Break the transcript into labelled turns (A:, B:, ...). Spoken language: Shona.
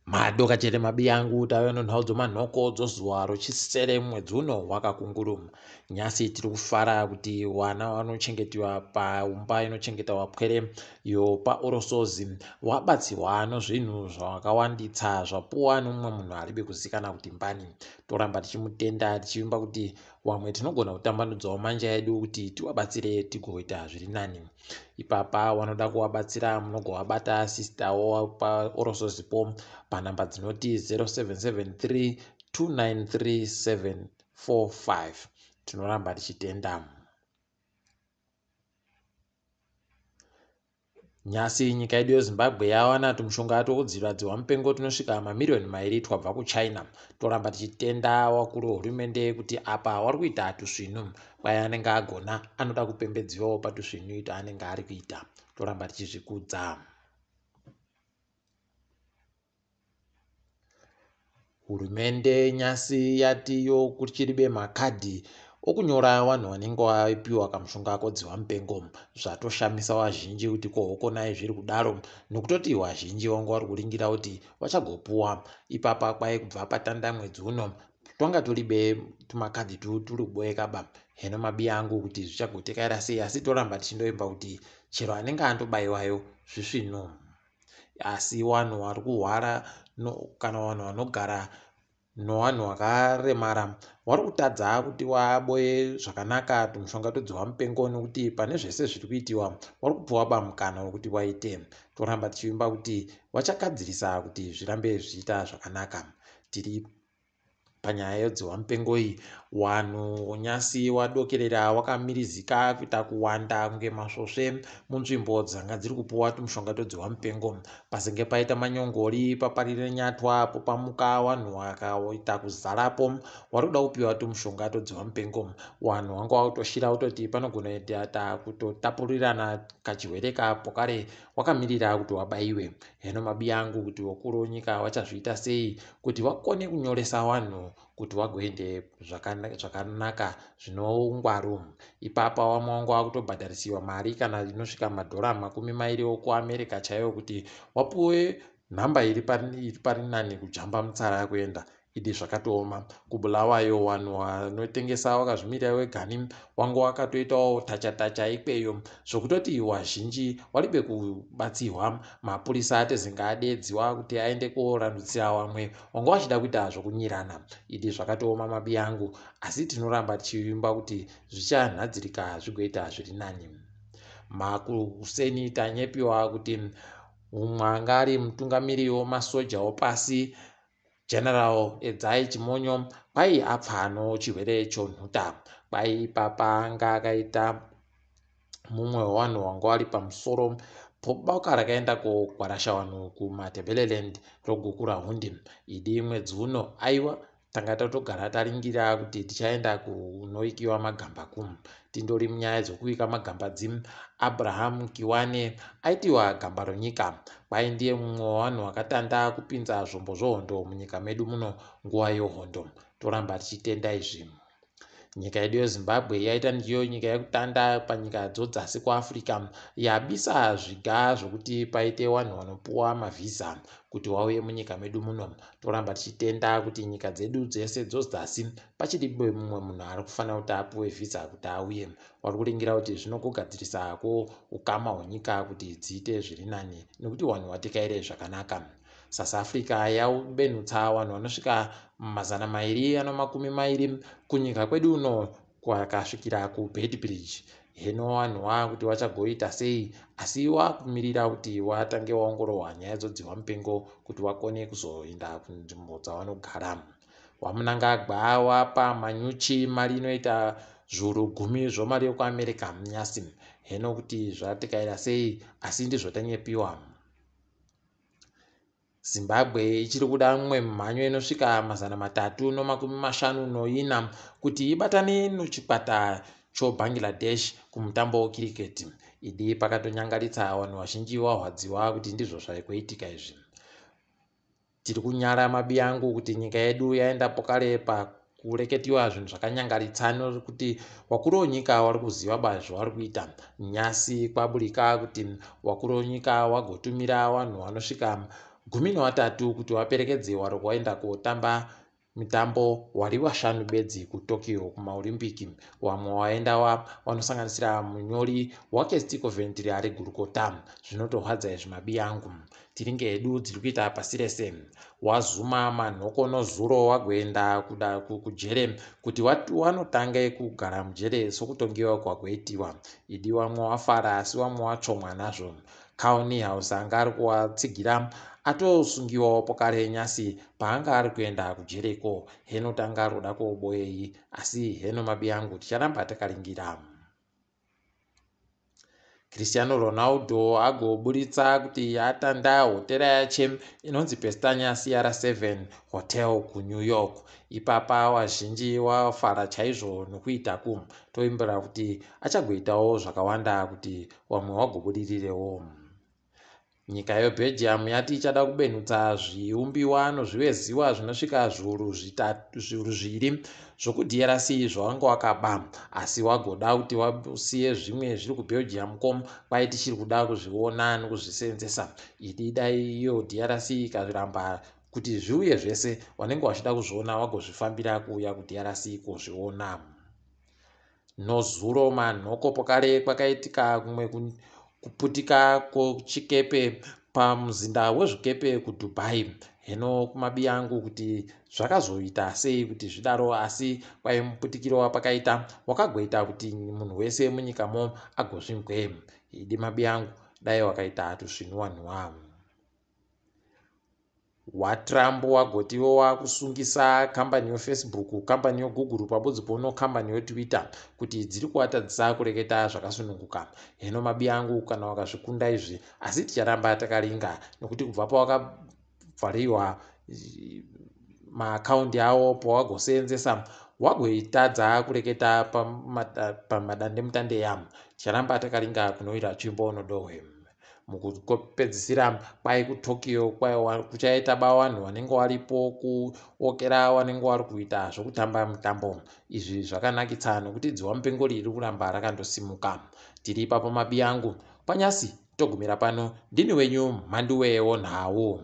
A: Madoka chete mabiyangu tave nenhau dzomanhoko dzozuva rochisere mwedzi uno wakakunguru. Nyasi tiri kufara kuti wana wanochengetiwa paumba inochengeta wapwere iyo paOrosozi wabatsirwa nozvinhu zvakawanditsa zvapuwa nomumwe munhu aribe kuzikana kuti mbani. Toramba tichimutenda tichivimba kuti wamwe tinogona kutambanudzawo manja edu kuti tiwabatsire tigoita zviri nani. Ipapa wanoda kuwabatsira munogovabata sister paOrosozipo panhamba dzinoti 0773 293 745. Tinoramba tichitenda. Nyasi nyika yedu yeZimbabwe yawana tumushonga twekudzivirira dzihwamupengo tunosvika mamiriyoni mairi twabva kuChina. Toramba tichitenda vakuru vehurumende kuti apa wari kuita tusvinu. Kwai anenge agona anoda kupembedziwawo patusvinu ito anenge ari kuita. Toramba tichizvikudza. Hurumende nyasi yati yo kuchiribe makadhi okunyora vanhu vanenge vapiwa kamushonga kodzihwa mupengo. Zvatoshamisa vazhinji kuti ko hokonai zviri kudaro nokutoti vazhinji vanga vari kuringira kuti vachagopuwa ipapa kwai kubva patanda mwedzi uno twanga turibe tumakadhi tu turi kuboeka ba heno mabiya angu kuti zvichagotekaira sei asi toramba tichindoimba kuti chero anenge andobaiwayo zvisvinu. Asi vanhu vari kurwara no, kana vanhu vanogara novanhu vakaremara vari kutadza kuti vaboye zvakanaka tumushonga todzihwa mupengo nekuti pane zvese zviri kuitiwa vari kupiwa bamukana wekuti waite. Toramba tichivimba kuti vachagadzirisa kuti zvirambe zvichiita zvakanaka. Tiri Panyaya yedzihwamupengo iyi, wanhu nyasi wadokerera wakamirizika kuita kuwanda kunge masvosve munzvimbo dzanga dziri kupuwa tumushonga twedzihwamupengo. Pazenge paita manyongori paparire nyatwa apo pamuka wanhu wakaita kuzarapo wari kuda kupiwa tumushonga twedzihwamupengo. Wanhu wanga wakutoshira kutoti panogona kuita kutotapurirana kachirwere kapo kare wakamirira kuti wabaiwe. Heno mabiya angu kuti wakuru wenyika wachazviita sei kuti wakone kunyoresa wanhu kuti wagoende zvakanaka zvinoungwaru. Ipapa wamwe wangu wakutobhadharisiwa mari kana inosvika madhora 20 okuAmerica chaiwo kuti wapuwe nhamba iri parinani kujamba mutsara kuenda. Idi zvakatooma. KuBulawayo wanhu wanotengesa wakazvimirira wegani wanga wakatoitawo tacha tacha ikweyo zvokutoti wazhinji waribe kubatsirwa. Mapurisa atezinga adeedziwa kuti aende korandutsira wamwe wanga wachida kuita zvokunyirana. Idi zvakatooma mabi angu asi tinoramba tichivimba kuti zvichanhadzirika zvigoita zviri nani. Makuseni tanyepiwa kuti umwe anga ari mutungamiri wemasoja opasi General Edzai Chimonyo kwai apfa nochirwere chonhuta. Kwai ipapa anga akaita mumwe wevanhu wanga wari pamusoro poboka rakaenda kogwarasha vanhu kuMatabeleland roGukurahundi. Idi mwedzi uno aiwa tanga tatogara taringira kuti tichaenda kunoikiwa magamba ku tindori munyaya dzokuika magamba dzi Abraham Kiwane aitiwa gamba ronyika kwai ndiye mumwe wevanhu vakatanda kupinza zvombo zvohondo munyika medu muno nguva yohondo. Toramba tichitenda izvi. Nyika yedu yeZimbabwe yaita ndiyo nyika yekutanda panyika dzodzasi kuAfrica yabisa zviga zvokuti paite vanhu vanopuwa mavhiza kuti wauye munyika medu muno. Toramba tichitenda kuti nyika dzedu dzese dzodzasi pachiri mumwe munhu ari kufanira kuti apuwe vhiza kuti auye. Wari kuringira kuti zvinogogadzirisa ko ukama hwenyika kuti dziite zviri nani nekuti vanhu watekaire zvakanaka. South Africa yabenutsa vanhu vanosvika 220 kunyika kwedu uno kwakasvikira kuBeitbridge. Heno vanhu vakuti vachagoita sei asi wakumirira kuti watange waongororwa nyaya dzodzihwa mupengo kuti wakone kuzoenda kunzvimbo dzavanogara. WaMnangagwa wapa manyuchi mari inoita zviuru gumi zvomari yokuAmerica nyasi. Heno kuti zvatikaira sei asi ndizvo tanyepiwa. Zimbabwe ichiri kuda mumwe mumhanyo inosvika 354 kuti ibatane nechikwata choBangladesh kumutambo wekiriketi. Idi pakatonyangaritsa vanhu vazhinji vahwadziwa kuti ndizvo zvaikuitika izvi. Tiri kunyara mabiyangu kuti nyika yedu yaenda pokare pakureketiwa zvinhu zvakanyangaritsa nokuti wakuru wenyika wari kuziva ba zvavari kuita. Nyasi kwaburika kuti wakuru wenyika wagotumira vanhu vanosvika 13 kuti waperekedze wari waenda kotamba mitambo wari washanu bedzi kuTokyo kumaOlympic. Wamwe waenda wanosanganisira munyori waKirsty Coventry ari gurukota. Zvinotorwadza izvi mabi angu. Tiringe hedu dziri kuita pasi rese. WaZuma manhokono zuro wagoenda kuda kujere kuti wanotange kugara mujere sokutongiwa kwagoitiwa. Idi wamwe wafara asi wamwe watsvomwa nazvo. Carl Niehaus anga ari kuwatsigira atosungiwawo pokare nyasi paanga ari kuenda kujereko. Heno tanga ari kuda koboyei asi heno mabi angu ticharamba takaringira. Cristiano Ronaldo agoburitsa kuti atanda hotera yache inonzi Pestanya CR7 Hotel kuNew York. Ipapa wazhinji wafara chaizvo nokuitaku. Toimbira kuti achagoitawo zvakawanda kuti wamwe wagobudirirewo. Nyika yeBelgium yati ichada kubenhutsa zviumbiwa nozviveziwa zvinosvika zviuru zviviri zvokuDRC zvawanga wakaba, asi wagoda kuti wasiye zvimwe zviri kuBelgium ko kwai tichiri kuda kuzviona nokuzviseenzesa. Idi dai iyo DRC ikaramba kuti zviuye zvese, wanenge wachida kuzviona wagozvifambira kuuya kuDRC kuzviona. Nozuro manhoko pokare kwakaitika kumwe kuputika kwochikepe pamuzinda wezvikepe kuDubai. Heno kumabi angu kuti zvakazoita sei kuti zvidaro, asi kwai muputikiro wapakaita wakagoita kuti munhu wese munyikamo agozvimbwe. Idi mabi angu dai wakaita tusvinuwanhuwa. WaTrump wagotiwo wakusungisa kambani yoFacebook, kambani yoGoogle pabodzi pono kambani yoTwitter kuti dziri kuvatadzisa kureketa zvakasununguka. Heno mabi angu kana wakazvikunda izvi, asi ticharamba takaringa nokuti kubva pawakavhariwa maakaundi awo pawagoseenzesa wagoitadza kureketa pamadandemutande yam. Ticharamba takaringa kunowira tsvimbo nodohwe. Mukupedzisira kwai kuTokyo kuchaita vanhu vanenge varipo kuokera vanenge vari kuita zvokutamba mitambo. Izvi zvakanakitsa nokuti dziwa mupengo riri kuramba rakandosimuka. Tiri ipapo mabi angu kwanyasi togumira pano. Ndini wenyu Mhanduwe wonhau.